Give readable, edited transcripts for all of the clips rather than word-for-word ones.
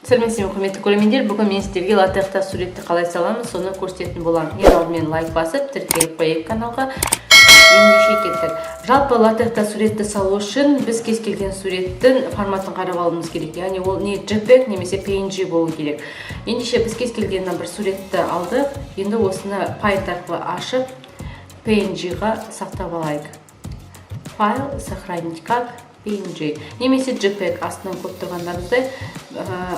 Сәлеметсіздер ме, құрметті көрермендер! Бүгін мен сіздерге LaTeX-та суретті қалай саламыз, соны көрсететін боламын. Ең алдымен лайк басып, тіркеліп қояйық каналға. Ендеше кеттік. Жалпы, LaTeX-та суретті салу үшін біз кез келген суреттің форматын қарап алуымыз керек, яғни ол не JPEG немесе PNG болу керек. Ендеше біз кез келген бір суретті алдық. Енді осыны Paint арқылы ашып, PNG-ға сақтап алайық. Файл, сохранить как, PNG немесе JPEG. Астынан көріп тұрғандарыңыздай,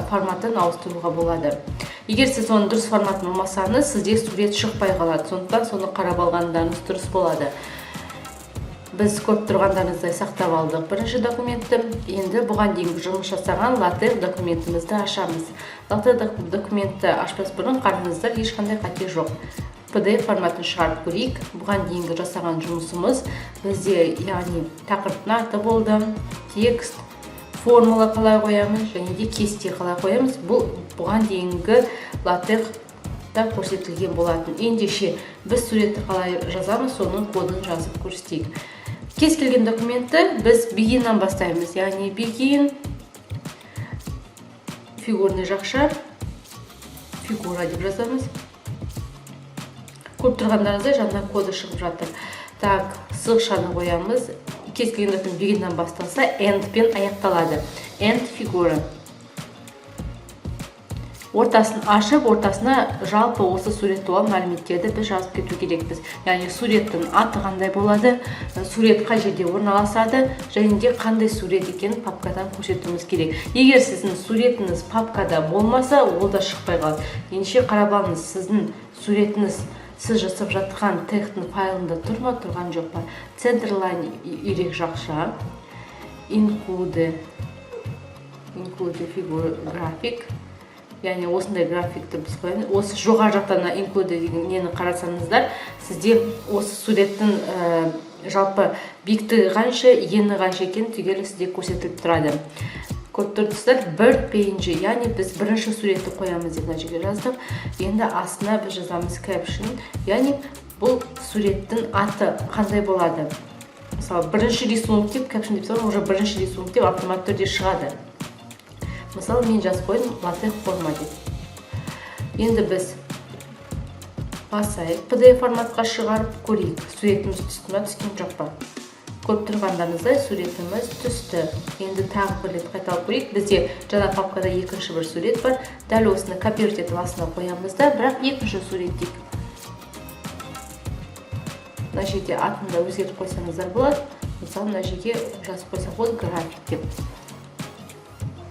форматын ауыстыруға болады. Егер сіз оның дұрыс форматын алмасаңыз, сізде сурет шықпай қалады, сондықтан соны қарап алғандарыңыз дұрыс болады. Біз көріп тұрғандарыңыздай, сақтап алдық бірінші документті. Енді бұған дейінгі жұмыс жасаған LaTeX документімізді ашамыз. LaTeX документті ашпас бұрын, қараңыздар, ешқандай қате жоқ. PDF форматын шығарып көрейік. Бұған дейінгі жасаған жұмысымыз бізде, яғни тақырыптың аты болды, текст, формула қалай қоямыз және де кесте қалай қоямыз, бұл бұған дейінгі LaTeX-та көрсетілген болатын. Ендеше біз суретті қалай жазамыз, соның кодын жазып көрсетейік. Кез келген документті біз begin-нан бастаймыз, яғни begin, фигурный жақша, фигура деп жазамыз. Көріп тұрғандарыңыздай, жаңа коды шығып жатыр. Так, сызықшаны қоямыз. Кез келген документ begin-нан басталса, end пен аяқталады. End фигура. Ортасын ашып, ортасына жалпы осы сурет туралы мәліметтерді біз жазып кету керекпіз, яғни суреттің аты қандай болады, сурет қай жерде орналасады және де қандай сурет екенін папкадан көрсетуіміз керек. Егер сіздің суретіңіз папкада болмаса, ол да шықпай қалады. Ендеше қарап алыңыз, сіздің суретіңіз сіз жасап жатқан TeX-тің файлында тұр ма, тұрған жоқ па. Center line, ирек жақша, include figure graphic, яғни осындай графикті біз қоямыз. Осы жоғары жақта мына include деген нені қарасаңыздар, сізде осы суреттің жалпы биіктігі қанша, ені қанша екені түгелі сізде көрсетіліп тұрады. Көріп тұрсыздар, бір PNG, яғни біз бірінші суретті қоямыз деп мына жерге жаздық. Енді астына біз жазамыз caption, яғни бұл суреттің аты қандай болады. Мысалы, бірінші рисунок деп, caption деп салсам, уже бірінші рисунок деп автоматты түрде шығады. Мысалы, мен жазып қойдым LaTeX форма деп. Енді біз басайық, PDF форматқа шығарып көрейік, суретіміз түсті ма, түскен жоқ па. Көріп тұрғандарыңыздай, суретіміз түсті. Енді тағы бір рет қайталап көрейік. Бізде жаңа папкада екінші бір сурет бар. Дәл осыны копировать етіп, астына қоямыз да, бірақ екінші сурет дейік. Мына жерде атын да өзгертіп қойсаңыздар болады. Мысалы, мына жерге жазып қойсақ болады график деп.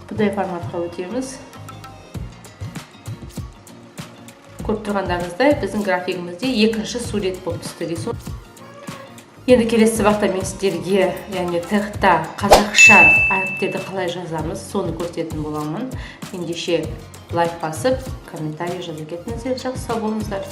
PDF форматқа өтеміз. Көріп тұрғандарыңыздай, біздің графигімізде екінші сурет болып түсті, рисунок. Енді келесі сабақта мен сіздерге, яғни TeX-та қазақша әріптерді қалай жазамыз, соны көрсететін боламын. Ендеше лайк басып, комментарий жаза кетіңіздер. Жақсы, сау болыңыздар.